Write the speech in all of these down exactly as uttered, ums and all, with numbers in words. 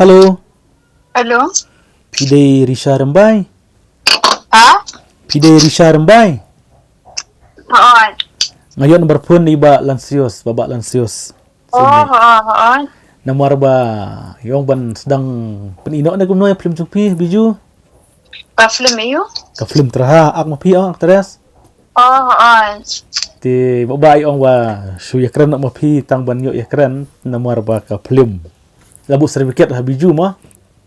Hello. Hello. Phi dei Risha Rymbai? Ha? Phi dei Risha Rymbai? Hooid. Nga ïoh number phone na i Bah Lansius, Bah Bah Lansius. Oh, hooid, hooid. Namar ba ïong ban sdang pynïoh ne kumno ïa film jong phi, Biju? Ka film ïu? Ka film Tyrha, ak ma phi ong actress. Oh, hooid. Te ba ba ïong ba shu ïakren ma phi tang ban ïoh ïakren namar ba ka film la buh certificate ha Biju ma.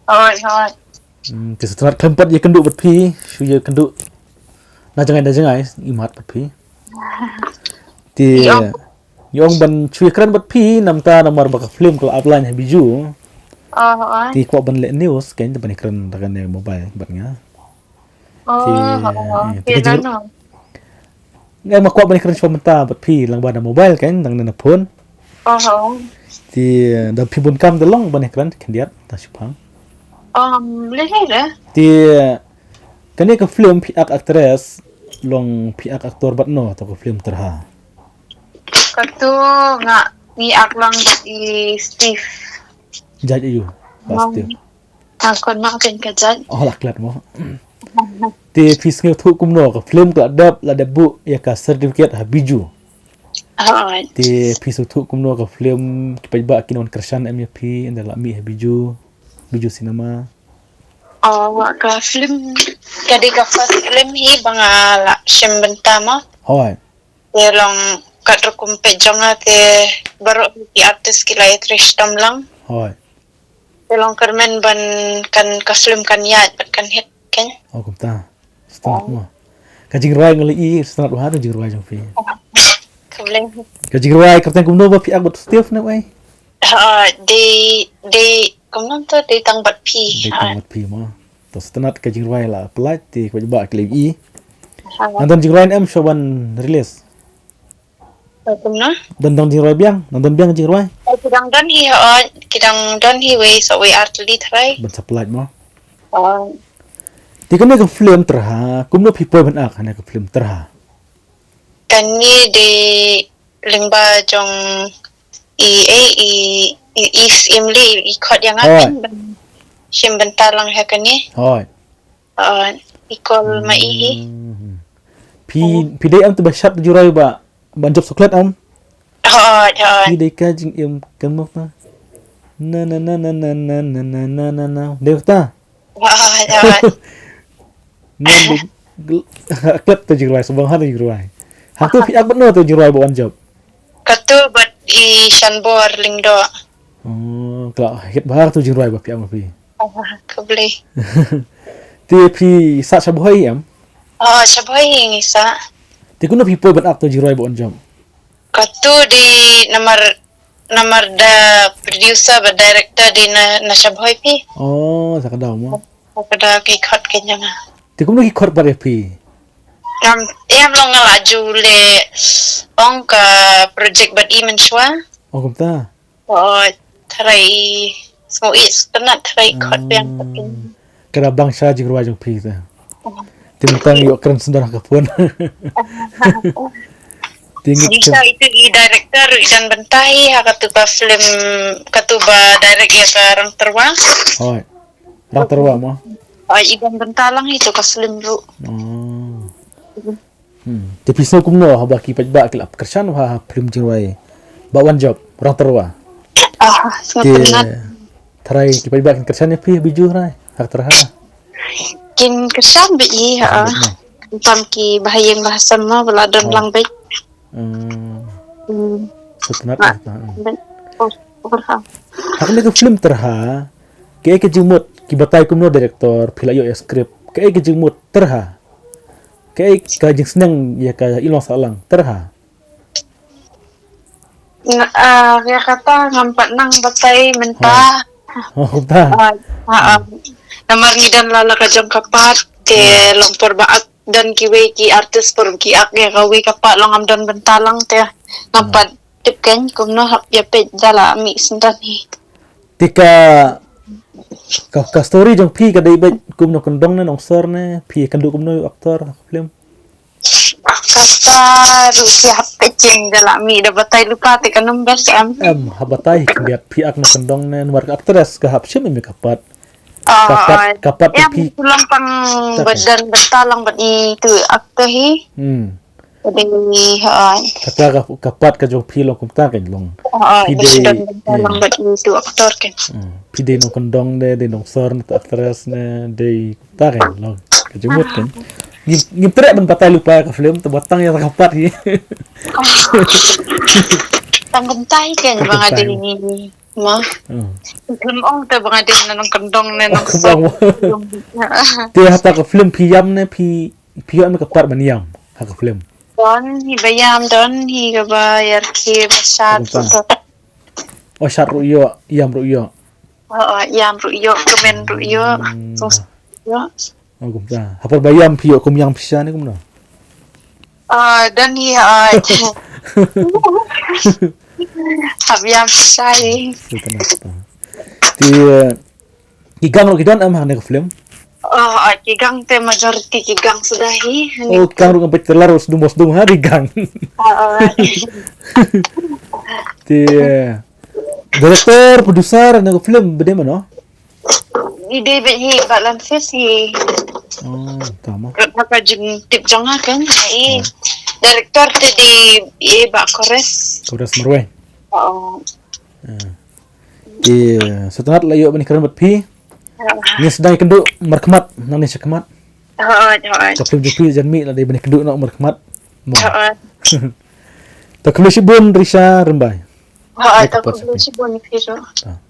Hooid, hooid. Hmm, te shu tnat khlem pat ïakynduh bad phi, shu ïakynduh na jngai na jngai, imat bad phi. Te Ïong. ïong ban shu ïakren bad phi namta namar ba ka film ka la upload ha Biju. Oh, hooid. Te kwah ban leh news kan te ban ïakren da kane mobile bad nga. Oh, Te, hooid. eh, Te te la no. Nga ma kwah ban ïakren shuwa mynta bad phi lang ba na mobile kan dang na phone. Oh, hooid. Te da phi bun kam da long ban ïakren khyndiat ta shipang. Um, leh leh. Te kane ka film phi ak actress long phi ak actor bad no to ka film Tyrha. Katu nga ngi ak lang bad i Steve. Judge ïu. Ba Steve. Ka kon ma kan ka judge. Oh la klet mo. Te phi sngew thuh kumno ka film ka la dep la dep buh ïa ka certificate ha Biju. Hooid. Te phi sngew thuh kumno ka film ki paidbah kin wan kyrshan em ïa phi ynda la mih ha Biju. Biju cinema. Oh, wa ka film ka dei ka first film hi ba nga la shim bynta ma. Hooid. Te long kat rukum peit jong nga te baroh ki artist ki la ïatrei shitom lang. Hooid. Te long kyrmen ban kan ka film kan ïaid bad kan hit kan. Oh kumta. Sngewtynnat mo. Ka jingrwai nga la i sngewtynnat bha ka jingrwai jong phi. Khublei. Ka jingrwai kyrteng kumno ba phi ak bad Steve ne wei? Ha, dei dei kumno to dei tang bad phi. Dei tang bad phi mo. To sngewtynnat ka jingrwai la pynlait te ka ba ki la i. Ha. Ngan don jingrwai em shuwa ban release. Kumno? Don don jingrwai biang, ngan don biang jingrwai. Ki dang don hi ha, ki dang don hi wei sa wei ar tylli trai. Ban sa pynlait mo. Oh. Te kane ka film Tyrha, kumno phi poi ban ak kane ka film Tyrha? Kane dei lyngba jong i ei i i i im li i khot ïa nga Hooid. Kan ban shim bynta lang ha kane. Hooid. Oh, i call ma i hi. Phi phi dei am tu ba shat jingrwai ba ban jop suklet am? Hooid, hooid. Phi dei ka jingim kan mok ta. Na na na na na na na na na na. Dei ta. Hooid, hooid. Ngan dei klet ta jingrwai sembang ha ta jingrwai. Ha tu phi ak bad no ta jingrwai ba wan jop. Katu bad i Shanbor Lyngdoh. Oh, kla hit bha tu jingrwai ba phi am phi. Khublei. Te phi sa sha Bhoi em? Oh, sha Bhoi ngi sa. Te kumno phi poi ban ak tu jingrwai ba wan jop. Katu dei namar namar da producer ba director dei na na sha Bhoi phi. Oh, sa ka daw mo. Ka da ki khot ka jong nga. Te kumno ki khot bad ïa phi? Ngam em long nga la ju leh ong ka project bad i mynshuwa. Oh kumta. Oh, trai i sngew i sngewtynnat trai i khot biang. Ka da bang sha jingrwai jong phi ta. Te mynta ngi ïoh kren sendar ha ka phone. Te ngi Di sha itu i director i don bynta hi ha katu ka film katu ba direct ïa ka Rang Tyrwa. Hooid. Rang Tyrwa mo. Oh, i don bynta lang hi tu ka film ruh. Oh. Hmm. Te phi sngew kumno haba ki paidbah ki la kyrshan ha film jingrwai ba wan jop Rang Tyrwa. Ah, Te sngewtynnat. Trai ki paidbah kin kyrshan ïa phi Biju trai ha Tyrha. Kin kyrshan beit i ha. Kyrshan beit mo. Tam ki bahaïing bahasem ma ba la don Oh. lang beit. Hmm. Hmm. Sngewtynnat Ah. Tyrha. Hmm. Beit. Oh, oh, ha. Ha kane ka film Tyrha, kaei ka jingmut, ki batai kumno director, phi la ïoh ïa script, kaei ka jingmut Tyrha. Kaei ka jingsneng ïa ka i long sahlang Tyrha. Nga, ah, ïa kata ngam pat nang batai mynta. Oh, kumta. Ah, ah, ah. Namar ngi don la la ka jong ka part te long por ba ak don kiwei ki artist por ki ak ïa kawei ka part long ngam don bynta lang te ngam pat tip kein kumno hap ïa peit da la mih sngewdon hi. Te ka ka, ka story jong phi ka dei beit kumno, kyndong ne nongsor ne, phi kynduh kumno ïa u actor ha ka film? Kata ruh ki hap pecheng da la mi da batai lupa te ka numbers em. Em, ha batai hi khyndiat phi ak na kyndong ne namar ka actress ka hap shim ïa ka pat. Ah, ka pat, ah, ka pat em, phi. Tulang pang. Badan batalang bat i tu actor hi. Hmm. Dei, ha. Kata ka, ka pat ka jong phi long kumta kan long. Ah, phi dei, badan batalang bat i tu actor kan. Hmm. Phi dei nong kyndong de, dei nong sor ne tu actress ne, dei kumta kan long. Ka jingmut kan. Ngim, ngim treh ban batai lypa ka film, te batang ïa ka pat hi. Tang kumta hi kan, bang ada ni. Ma. Hmm. Film ong te bang ada na nong kyndong ne nong sor. Te hata ka film phi ïam ne phi Phi ïoh me ka pat ban ïam ha ka film. Don hi ba ïam, don hi kaba ïarkhie ba sat. Oh, sat ruh ïoh, ïam ruh ïoh. Oh, oh, ïam ruh ïoh, kmen ruh ïoh. Hmm. Ïoh. Oh, kumta. Hapor ba ïam phi ïoh kum ïam pisa ne kumno? Ah, don hi, ah. Hap ïam pisa hi. Ti, eh, Ki gang ruh ki don em ha ne ka film? Oh, ah, ki gang te majority ki gang suda hi. Oh, ki gang ruh ngam peit trailer ruh sdum sdum ha ki gang. Ah, ah. Te, eh, director, producer ne ka film bede mano? Ide be hi ba lan fes hi. Oh, tama. Ka jingtip jong nga kan. Director te dei ba Kores. Kores Marwei. Oh. Eh. Te, eh, sngewtynnat la ïoh ban ïakren bad phi. Ngi sdang ïakynduh markhmat, nangne shakhmat. Hooid, hooid. Ka film jong phi Janmiet la dei ban ïakynduh noh markhmat. Mo. Hooid. To khublei shibun Risha Rymbai. Hooid, to khublei shibun phi ruh. Ah.